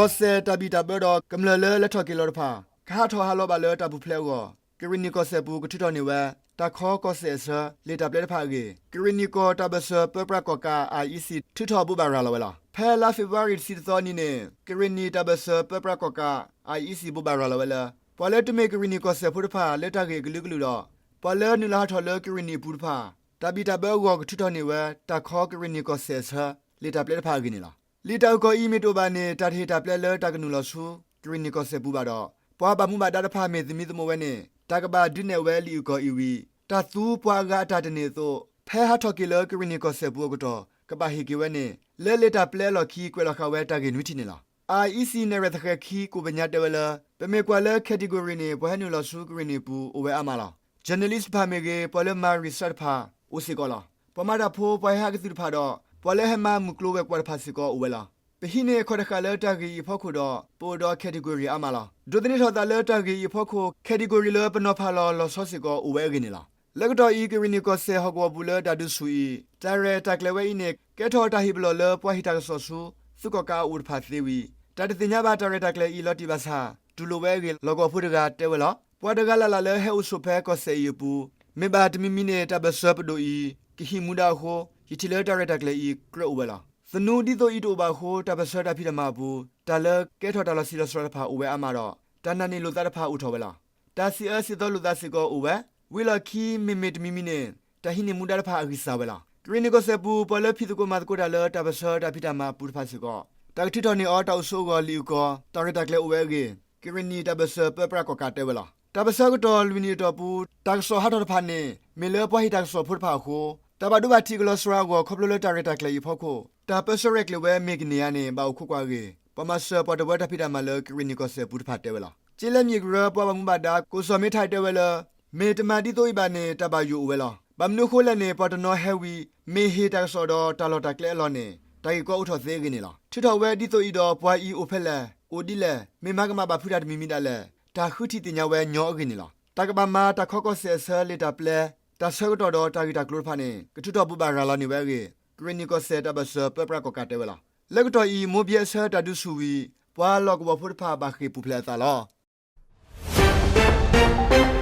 ကီၢ်စဲၣ်တၢ်ဘံၣ်တၢ်ဘၢဒီးကမျၢၢ်လၢလဲၤထီၣ်က့ၤလီၤတဖၣ် ကဟးထီၣ်ဟးလီၤဘၣ်လၢတၢ်ပူၤဖျဲးအဂီၢ် ကရ့ၣ်နံၣ်ကီၢ်စဲၣ်ပူၤ ကထုးထီၣ်န့ၢ်ဝဲ တၢ်ခီကီၢ်စဲၣ်အဆၢ လံာ်တၢ်ပျဲတဖၣ်အဂ့ၢ် ကရ့ၣ်နံၣ်ကီၢ်တၢ်ဘၢၣ်စၢၤပၢပြးကီၣ်ကး IEC ထုးထီၣ်ဘိးဘၣ်ရၤလီၤဝဲလီၤ. ဖဲလါဖ့ၤဘြူၤအါရံၤတဆံတသီအနံၤန့ၣ် ကရ့ၣ်နံၣ်တၢ်ဘၢၣ်စၢၤပၢပြးကီၣ်ကး IEC ဘိးဘၣ်ရၤလီၤဝဲလၢ ပှၤလၢတမ့ၢ်ကရ့ၣ်နံၣ်ကီၢ်စဲၣ်ဖိတဖၣ်လၢတၢ်ဂ့ၢ်အကလုာ်ကလုာ်ဒီး ပှၤလၢနုာ်လီၤဟးထီၣ်လၢကရ့ၣ်နံၣ်အပူၤတဖၣ် တၢ်ဘံၣ်တၢ်ဘၢအဂီၢ် ကထုးထီၣ်န့ၢ်ဝဲ တၢ်ခီကရ့ၣ်နံၣ်ကီၢ်စဲၣ်အဆၢ လံာ်တၢ်ပျဲတဖၣ်အဂ့ၢ်န့ၣ်လီၤ. လံာ်တၢ်အုၣ်ကီၤအံၤမ့ၢ်တအိၣ်ဘၣ်န့ၣ် တၢ်တဟ့ၣ်တၢ်ပျဲလၢတၢ်ကနုာ်လီၤဆူ ကရ့ၣ်နံၣ်ကီၢ်စဲၣ်ပူၤဘၣ်ဒီး ပှၤဘၣ်မူဘၣ်ဒါတဖၣ်မ့ၢ်သမံသမိးဝဲန့ၣ် တၢ်ကဘၣ်ဒုးနဲၣ်ဝဲလံာ်အုၣ်ကီၤအံၤဝံၤ တၢ်သူပှၤအဂၤအတၢ်တန့ၢ်အသိး ဖဲဟးထီၣ်က့ၤလၢကရ့ၣ်နံၣ်ကီၢ်စဲၣ်ပူၤအကတီၢ် ကဘၣ်ဟ့ၣ်က့ၤဝဲန့ၣ် လၢလံာ်တၢ်ပျဲအလီၢ်ခံ ကွဲးလီၤဃာ်ဝဲတၢ်ဂ့ၢ်နွံထံၣ်န့ၣ်လီၤ. IEC နဲၣ်ရွဲၣ်သဃဲၤခံ ကိးပညါတဲဝဲလၢ ပမ့ၢ်ကွၢ်လၢ category န့ၣ် ပှၤဟဲနုာ်လီၤဆူကရ့ၣ်နံၣ်အပူၤ အိၣ်ဝဲအါမးလီၤ. journalist တဖၣ်မ့ၢ်ဂ့ၤ, ပှၤလၢမၤ research တဖၣ် အိၣ်စ့ၢ်ကီးလီၤ. ပှၤမၤတၢ်ဖိ, ပှၤဟဲဟးကသုၣ်တဖၣ်ဒီး ပှၤလၢဟဲမၤမုၢ်ကျိၤဝဲၤကွာ်တဖၣ်စ့ၢ်ကီးအိၣ်ဝဲလီၤ. ပဟံးန့ၢ်အခီၣ်တဃာ်လၢတၢ်ဂ့ၢ်အံၤအဖီခိၣ်ဒီး ပအိၣ်ဒီး category အါမးလီၤ. ဒိးသန့ၤထီၣ်သးလၢတၢ်ဂ့ၢ်အံၤအဖီခိၣ် category လၢပနီၤဖးလီၤလီၤဆီစ့ၢ်ကီးအိၣ်ဝဲအဂ့ၢ်န့ၣ်လီၤ. လၢကတီၢ်အံၤ ကရ့ၣ်နံၣ်ကီၢ်စဲၣ်ဟီၣ်ကဝီၤပူၤလၢတၢ်ဒုးဆူၣ်အံၤ တၢ်ရဲၣ်တၢ်ကျဲၤဝဲအံၤန့ၣ် ကဲထီၣ်တၢ်ဟ့ၣ်ပလီၢ်လၢပှၤဟ့ၣ်တၢ်ကစီၣ်ဆူ သုးကီၣ်ကးအအိၣ်တဖၣ်သ့ဝံၤ တၢ်တသ့ၣ်ညါဘၣ်တၢ်ရဲၣ်တၢ်ကျဲၤအံၤလီၤတံၢ်ဘၣ်ဆၣ် တူၢ်လိာ်ဝဲအဂ့ၢ် လီၢ်ကဝီၤဖိတဂၤတဲဝဲလီၤ. ပှၤတဂၤလၢ်လၢ်လၢဟဲအိၣ်ဆိးဖဲကီၢ်စဲၣ်အံၤအပူၤ မ့ၢ်ဘၣ်တမံၤမံၤန့ၣ် တၢ်ဘၢၣ်စၢၤပဒိၣ်အံၤ ကဟံးမူဒါအဃိ ယထံၣ်လၢတၢ်ရဲၣ်တၢ်ကျဲၤအံၤကြၢးအိၣ်ဝဲလီၤ. သနူဒ်သိးအံၤတအိၣ်ဘၣ်အဃိ တၢ်ပၢၢ်ဆၢတၢ်ဖံးတၢ်မၤအပူၤ တၢ်လၢကဲထီၣ်တၢ်လီၤဆံးလီၤစှၤတဖၣ်အိၣ်ဝဲအါမးဒီး တၢ်နာ်န့ၢ်လိာ်သးတဖၣ်အိၣ်ထီၣ်ဝဲလီၤ. တၢ်စံးအၢစံးသီလိာ်သးစ့ၢ်ကီးအိၣ်ဝဲ. ဝံၤလီၢ်ခံ မ့မ့ၢ်တမံၤမံၤန့ၣ် တၢ်ဟံးန့ၢ်မူဒါတဖၣ်အဂံၢ်စၢ်ဝဲလီၤ. ကရ့ၣ်နံၣ်ကီၢ်စဲၣ်ပူၤ ပှၤလၢဖံးသကိးမၤသကိးတၢ်လၢတၢ်ပၢၢ်ဆၢတၢ်ဖံးတၢ်မၤအပူၤတဖၣ်စ့ၢ်ကီး တၢ်ကထုးထီၣ်န့ၢ်အီၤတၢ်အိၣ်ဆိးအဂီၢ် လံာ်အုၣ်ကီၤ တၢ်ရဲၣ်တၢ်ကျဲၤအိၣ်ဝဲအဂ့ၢ် ကရ့ၣ်နံၣ်တၢ်ဘၢၣ်စၢၤပၢပြးကီၣ်ကးတဲဝဲလီၤ. တၢ်ပၢၢ်ဆၢအကတီၢ်လွံၢ်နံၣ်အတီၢ်ပူၤ တၢ်ကစီၣ်ဟးထီၣ်တဖၣ်န့ၣ် မ့ၢ်လၢပှၤဟ့ၣ်တၢ်ကစီၣ်ဖိတဖၣ်အဃိ တၢ်ဘၣ်ဒိဘၣ်ထံးကလီၤစှၤအဂီၢ် ခီဖျိလၢတၢ်ရဲၣ်တၢ်ကျဲၤအံၤအဖီခိၣ် တၢ်ပၢၢ်ဆၢရဲၣ်ကျဲၤဝဲမ့ၢ်ကန့ၢ်ဧါန့ၣ် ဘၣ်အိၣ်ခိးကွၢ်အဂ့ၢ် ပှၤမၤစၢၤပှၤတဝၢတၢ်ဖံးတၢ်မၤလၢကရ့ၣ်နံၣ်ကီၢ်စဲၣ်ပူၤတဖၣ်တဲဝဲလီၤ. ကၠ့လဲမ့ၢ်ကရၢ ပှၤဘၣ်မူဘၣ်ဒါ ကိၣ်စီၤမ့ထၢၣ်တဲဝဲလၢ မ့ၢ်တမၤဒ်သိးအံၤဘၣ်န့ၣ် တၢ်ဘၣ်ယိၣ်အိၣ်ဝဲလီၤ. ဘၣ်မနုၤအဃိလဲၣ်န့ၣ် ပှၤတနီၤဟဲဝံၤ မ့ၢ်ဟ့ၣ်တၢ်ကစီၣ်ဒီးတၢ်လီၢ်တၢ်ကျဲအလီၢ်န့ၣ် တၢ်ဂ့ၢ်ကီအိၣ်ထီၣ်သ့အဂ့ၢ်န့ၣ်လီၤ. ထုးထီၣ်ဝဲဒ်သိးအံၤဒီး ပှၤအံၤအိၣ်ဖဲလဲၣ်, အိၣ်ဒ်လဲၣ်, မ့ၢ်မၤကမၣ်ဘၣ်ဖုးတၢ်တမံၤမံၤဒၣ်လဲၣ် တၢ်ဃုထံၣ်သ့ၣ်ညါဝဲညီအဂ့ၢ်န့ၣ်လီၤ. တၢ်ကဘၣ်မၤတၢ်ခီကီၢ်စဲၣ်အဆၢ လံာ်တၢ်ပျဲ, တၢ်ဆၢကတီၢ်ဒီးတၢ်ဂ့ၢ်တၢ်ကျိၤတဖၣ်န့ၣ် ကထုးထီၣ်ဘိးဘၣ်ရၤလီၤန့ၢ်ဝဲအဂ့ၢ် ကရ့ၣ်နံၣ်ကီၢ်စဲၣ်တၢ်ဘၢၣ်စၢၤပၢပြးကီၣ်ကးတဲဝဲလီၤ. လၢကတီၢ်အံၤ မိၢ်ဘံအဆၢတၢ်ဒုးဆူၣ်ဝံၤ ပှၤလီၢ်ကဝီၤဖိတဖၣ်ဘၣ်ဃ့ၢ်ပူၤဖျဲးအသးလီၤ.